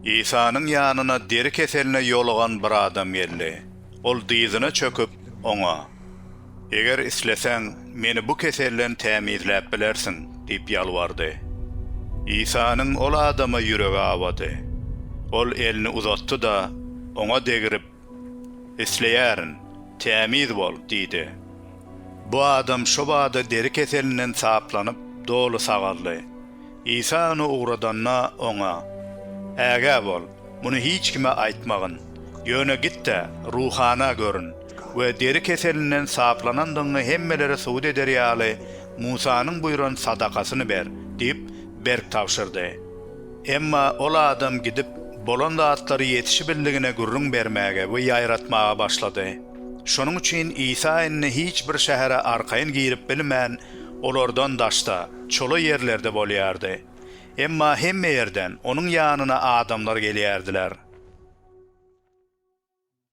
Isanyň ýanyna deri keseline ýolugan bir adam geldi. Ol dyzyna çöküp, Oňa, Eger isleseň, meni bu keselden tämizläp bilersiň diýip ýalbardy. Isanyň ol adama ýüregi awady. Ol elini uzatdy-da, oňa degrip, Isleýärin, tämiz bol! diýdi. Bu adam şobada deri keselinden saplanyp, doly sagaldy. Isa ony ugradanda, oňa, Ägä bol, muny hiç kime aýtmagyn. Ýöne git-de, ruhana görün we deri keselinden saplanandygyňy hemmelere subut eder ýaly, Musanyň buýran sadakasyny ber diýip, berk tabşyrdy. Emma ol adam gidip, bolan zatlary ýetişibildigine gürrüň bermäge we ýaýratmaga başlady. Şonuň üçin Isa indi hiç bir şähere arkaýyn girip bilmän, olardan daşda, çola ýerlerde bolýardy. Emma hemme ýerden Onuň ýanyna adamlar gelýärdiler.